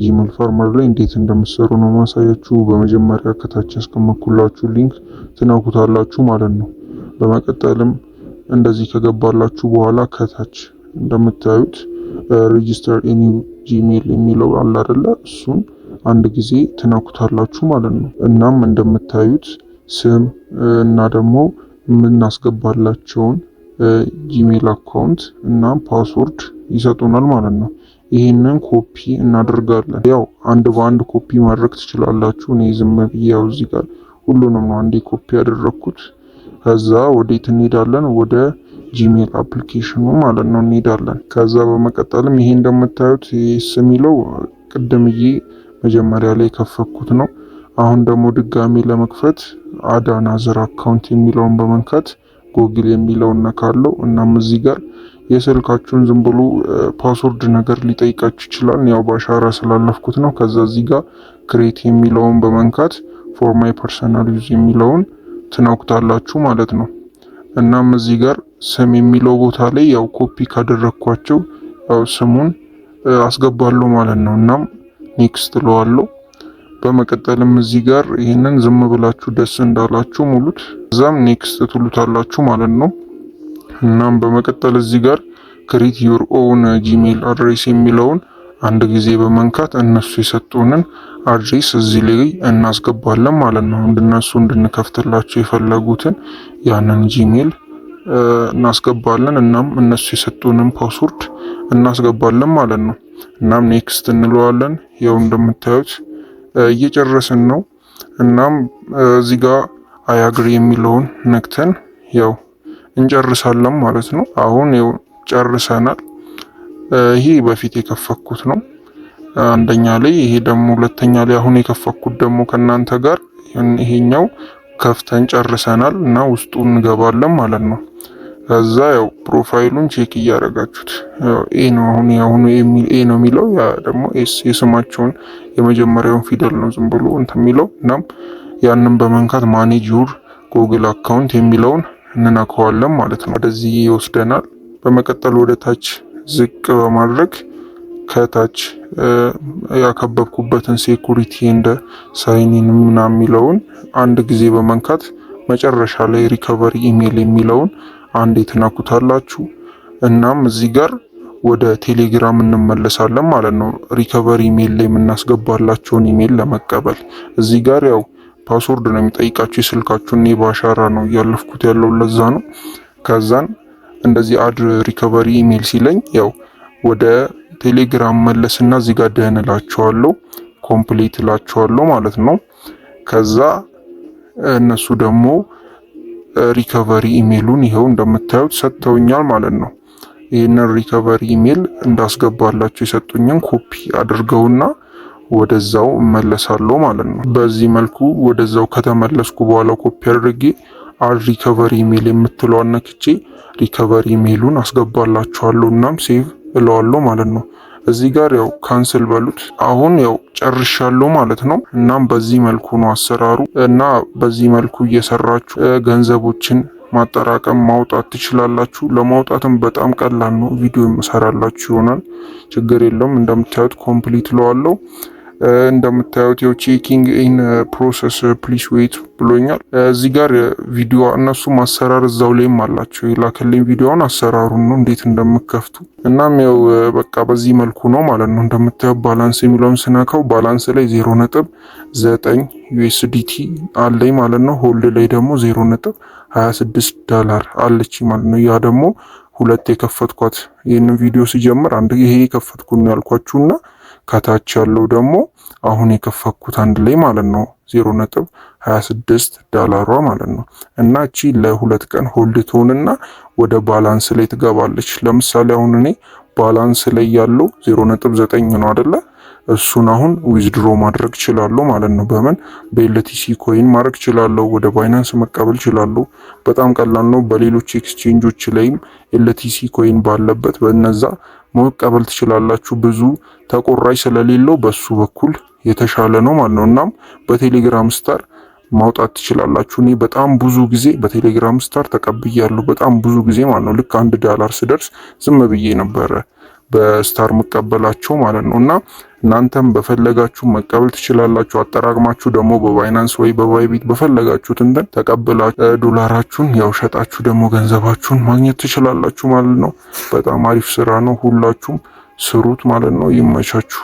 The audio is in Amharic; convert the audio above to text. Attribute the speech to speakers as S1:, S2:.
S1: Gmail Farmer ላይ እንዴት እንደምትሰሩ ነው ማሳያችሁ። በመጀመሪያ ከታች ያስቀመጥኩላችሁ link ትነኩታላችሁ ማለት ነው። በመቀጠልም እንደዚህ ከገባላችሁ በኋላ ከታች እንደምታዩት "register a new Gmail" የሚለው አለ አይደለ? እሱን አንድ ጊዜ ትነኩታላችሁ ማለት ነው። እናም እንደምታዩት ስም እና ደግሞ የምናስገባላቸውን Gmail account እና password ይሰጡናል ማለት ነው። ይህንን ኮፒ እናደርጋለን። ያው አንድ በአንድ ኮፒ ማድረግ ትችላላችሁ። እኔ ዝም ብዬ ያው እዚህ ጋር ሁሉንም ነው አንዴ ኮፒ ያደረግኩት። ከዛ ወዴት እንሄዳለን? ወደ Gmail application ኑ ማለት ነው እንሄዳለን። ከዛ በመቀጠልም ይሄ እንደምታዩት S የሚለው ቅድምዬ መጀመሪያ ላይ የከፈትኩት ነው። አሁን ደግሞ ድጋሚ ለመክፈት "add another account" የሚለውን በመንካት ጎግል የሚለውን ነካለው። እናም እዚህ ጋር የስልካችሁን ዝም ብሎ password ነገር ሊጠይቃችሁ ይችላል። ያው በአሻራ ስላለፍኩት ነው። ከዛ እዚህ ጋር "create" የሚለውን በመንካት "for my personal use" የሚለውን ትነኩታላችሁ ማለት ነው። እናም እዚህ ጋር ስም የሚለው ቦታ ላይ ያው ኮፒ ካደረግኳቸው ያው ስሙን አስገባለሁ ማለት ነው። እናም next እለዋለሁ። በመቀጠልም እዚህ ጋር ይህንን ዝም ብላችሁ ደስ እንዳላችሁ ሙሉት። እዛም next ትሉታላችሁ ማለት ነው። እናም በመቀጠል እዚህ ጋር "create your own Gmail address" የሚለውን አንድ ጊዜ በመንካት እነሱ የሰጡንን address እዚህ ላይ እናስገባለን ማለት ነው። እነሱ እንድንከፍትላቸው የፈለጉትን ያንን Gmail እናስገባለን። እናም እነሱ የሰጡንን password እናስገባለን ማለት ነው። እናም next እንለዋለን። ያው እንደምታዩት እየጨረስን ነው። እናም እዚህ ጋር "I agree" የሚለውን ነክተን ያው እንጨርሳለን ማለት ነው። አሁን ያው ጨርሰናል። ይሄ በፊት የከፈትኩት ነው አንደኛ ላይ፣ ይሄ ደግሞ ሁለተኛ ላይ። አሁን የከፈትኩት ደግሞ ከእናንተ ጋር ይሄኛው ከፍተን ጨርሰናል እና ውስጡ እንገባለን ማለት ነው። ከዛ ያው profile ኡን check እያደረጋችሁት A ነው፣ አሁን ያሁኑ የሚል A ነው የሚለው፣ ያ ደግሞ S የስማቸውን የመጀመሪያውን ፊደል ነው ዝም ብሎ እንትን የሚለው። እናም ያንን በመንካት "manage your Google account" የሚለውን እንነካዋለን ማለት ነው። ወደዚህ ይወስደናል። በመቀጠል ወደ ታች ዝቅ በማድረግ ከታች ያከበብኩበትን "security and sign in" ምናምን የሚለውን አንድ ጊዜ በመንካት መጨረሻ ላይ "recovery email" የሚለውን አንዴ ትነኩታላችሁ። እናም እዚህ ጋር ወደ ቴሌግራም እንመለሳለን ማለት ነው። Recovery email ላይ የምናስገባላቸውን ኢሜል ለመቀበል እዚህ ጋር ያው password ነው የሚጠይቃችሁ የስልካችሁን። እኔ በአሻራ ነው እያለፍኩት ያለው፣ ለዛ ነው። ከዛን እንደዚህ "add recovery email" ሲለኝ ያው ወደ ቴሌግራም መለስና እዚህ ጋር done እላቸዋለሁ፣ complete እላቸዋለሁ ማለት ነው። ከዛ እነሱ ደግሞ recovery email ኡን ይኸው እንደምታዩት ሰጥተውኛል ማለት ነው። ይህንን recovery email እንዳስገባላቸው የሰጡኝን ኮፒ አድርገውና ወደዛው እመለሳለሁ ማለት ነው። በዚህ መልኩ ወደዛው ከተመለስኩ በኋላ ኮፒ አድርጌ "add recovery email" የምትለዋን ነክቼ recovery email ኡን አስገባላችኋለሁ፣ እናም save እለዋለሁ ማለት ነው። እዚህ ጋር ያው cancel በሉት። አሁን ያው ጨርሻለሁ ማለት ነው። እናም በዚህ መልኩ ነው አሰራሩ፣ እና በዚህ መልኩ እየሰራችሁ ገንዘቦችን ማጠራቀም ማውጣት ትችላላችሁ። ለማውጣትም በጣም ቀላል ነው። ቪዲዮ የምሰራላችሁ ይሆናል። ችግር የለውም። እንደምታዩት complete እለዋለሁ። እንደምታዩት ያው "checking in process, please wait" ብሎኛል። እዚህ ጋር ቪዲዮ እነሱ አሰራር እዛው ላይም አላቸው። የላከልኝ ቪዲዮውን አሰራሩን ነው እንዴት እንደምከፍቱ። እናም ያው በቃ በዚህ መልኩ ነው ማለት ነው። እንደምታየው balance የሚለውን ስነካው balance ላይ 0.9 USDT አለኝ ማለት ነው። Hold ላይ ደግሞ 0.26 ዶላር አለች ማለት ነው። ያ ደግሞ ሁለት የከፈትኳት፣ ይህንን ቪዲዮ ሲጀምር አንድ ይሄ የከፈትኩት ነው ያልኳችሁና ከታች ያለው ደግሞ አሁን የከፈትኩት አንድ ላይ ማለት ነው፣ 0.26 ዶላሯ ማለት ነው። እና እቺ ለ2 ቀን hold ትሆንና ወደ balance ላይ ትገባለች። ለምሳሌ አሁን እኔ balance ላይ ያለው 0.9 ነው አይደለ? እሱን አሁን withdraw ማድረግ እችላለሁ ማለት ነው። በምን? በ LTC coin ማድረግ እችላለሁ። ወደ Binance መቀበል እችላለሁ። በጣም ቀላል ነው። በሌሎች exchange ኦች ላይም LTC coin ባለበት በነዛ መቀበል ትችላላችሁ። ብዙ ተቆራጭ ስለሌለው በሱ በኩል የተሻለ ነው ማለት ነው። እናም በቴሌግራም star ማውጣት ትችላላችሁ። እኔ በጣም ብዙ ጊዜ በቴሌግራም star ተቀብያለሁ። በጣም ብዙ ጊዜ ማለት ነው። ልክ 1 ዳላር ስደርስ ዝም ብዬ ነበረ በ star መቀበላቸው ማለት ነው። እና እናንተም በፈለጋችሁ መቀበል ትችላላችሁ። አጠራቅማችሁ ደግሞ በ Binance ወይ በ Bybit በፈለጋችሁት እንትን ተቀብላችሁ ዶላራችሁን ያው ሸጣችሁ ደግሞ ገንዘባችሁን ማግኘት ትችላላችሁ ማለት ነው። በጣም አሪፍ ስራ ነው። ሁላችሁም ስሩት ማለት ነው። ይመቻችሁ።